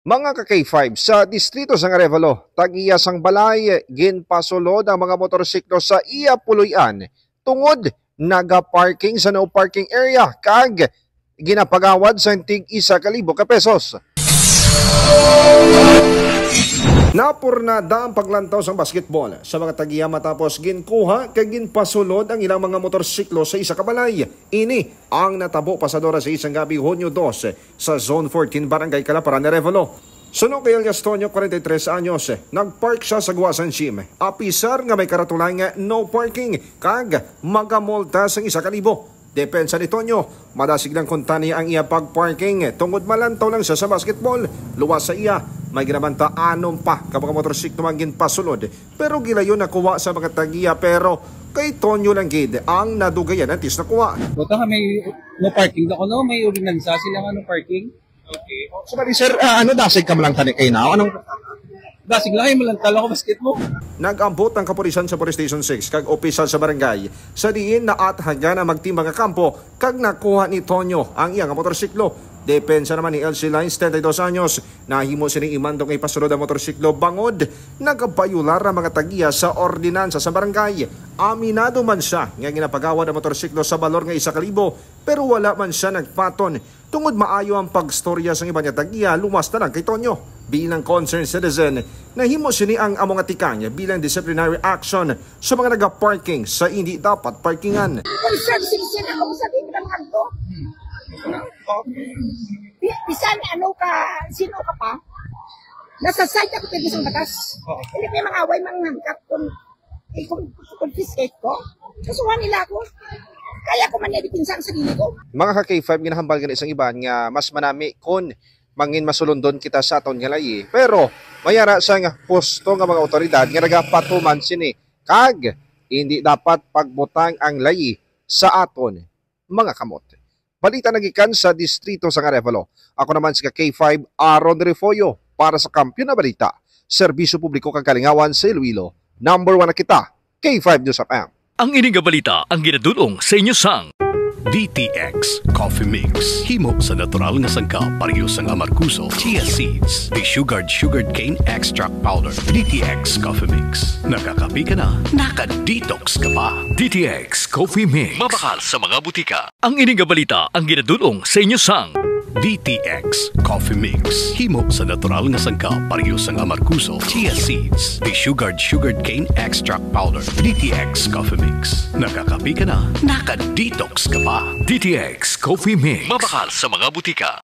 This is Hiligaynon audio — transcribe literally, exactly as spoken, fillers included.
Mga ka-K five, sa distrito sang Arevalo, tag-iya sang balay, ginpasulod ang mga motorsiklo sa iya puloy-an tungod nagaparking sa no parking area kag ginapagawad sang tig isa ka libo ka pesos. Napurnada ang paglantaw sang basketball sa mga tag-iya matapos ginkuha kag ginpasulod ang ilang mga motorsiklo sa isa ka balay. Ini ang natabo pasado alas sais sang gabi, Hunyo dos, sa Zone fourteen, Barangay Calaparan, Arevalo. Suno kay alias Tonyo, kwarenta y tres anyos, nagpark siya sa guwa sang gym, apisar nga may karatula nga no parking kag magamulta sang isa ka libo. Depensa ni Tonyo, madasig lang kuntani ang iya pagparking tungod malantaw lang siya sa basketball. Luwas sa iya, may ginabanta anom pa ka mga motorsiklo ang ginpasulod, pero gilayon nakuha sa mga tag-iya, pero kay Tonyo lang gid ang nadugayan antes nakuha. Buta nga may no parking daw, ano? May ordinansa sila nga no parking. Okay. O, so, bali, sir, ah, ano, dasig ka man lang tani kay na? Anong dasig lang, ay, malantaw lang ako, basketball. Nag-ambot ang kapulisan sa Police Station six kag opisyal sa barangay, sa diin naathagan ang magtimbang nga kampo kag nakuha ni Tonyo ang iya nga motorsiklo. Depensa naman ni Elsie Lines, treinta y dos anyos, nahimo sini imando nga ipasulod ang motorsiklo bangod nagabayular ang mga tag-iya sa ordinansa sa barangay. Aminado man siya nga ginapagawad ang motorsiklo sa balor nga isa ka libo, pero wala man siya nagpaton tungod maayo ang pagstorya sang iban nga tag-iya, luwas na lang kay Tonyo. Bilang concerned citizen, nahimo sini ang amo nga tikang bilang disciplinary action sa mga nagaparking sa indi dapat parkingan. Concerned citizen ako, sabi ko naman to. Bi-, bisan ano ka, sino ka pa, nasa side ako pwede sa batas. Hindi may mga away, mga hangkat kung i-confiscate ko. Kasuhan nila ako. Kaya ko man niya dipinsa ang sarili ko. Mga ka-K five, ginahambal gani sang iban nga mas manami kon mangin masulundon kita sa aton nga layi. Pero may ara sang husto nga mga awtoridad nga nagapatuman sini kag hindi dapat pagbutang ang layi sa aton mga kamot. Balita nagikan sa distrito sang Arevalo. Ako naman si ka-K five, Aaron Refollo, para sa Kampiyon na Balita, Serbisyo Publiko kag Kalingawan sa Iloilo. Number one na kita, K five News F M. Ang ini nga balita ang ginadul-ong sa inyo sang D T X Coffee Mix. Himo sa natural nga sangkap, pareho sang amargoso, chia seeds, desugared sugarcane extract powder. D T X Coffee Mix. Nakakape ka na, naka-detox ka pa. D T X Coffee Mix. Mabakal sa mga butika. Ang ini nga balita ang ginadul-ong sa inyo sang D T X Coffee Mix. Himo sa natural nga sangkap, pareho sang amargoso, chia seeds, desugared sugarcane extract powder. D T X Coffee Mix. Nakakape ka na, naka-detox ka pa. D T X Coffee Mix. Mabakal sa mga butika.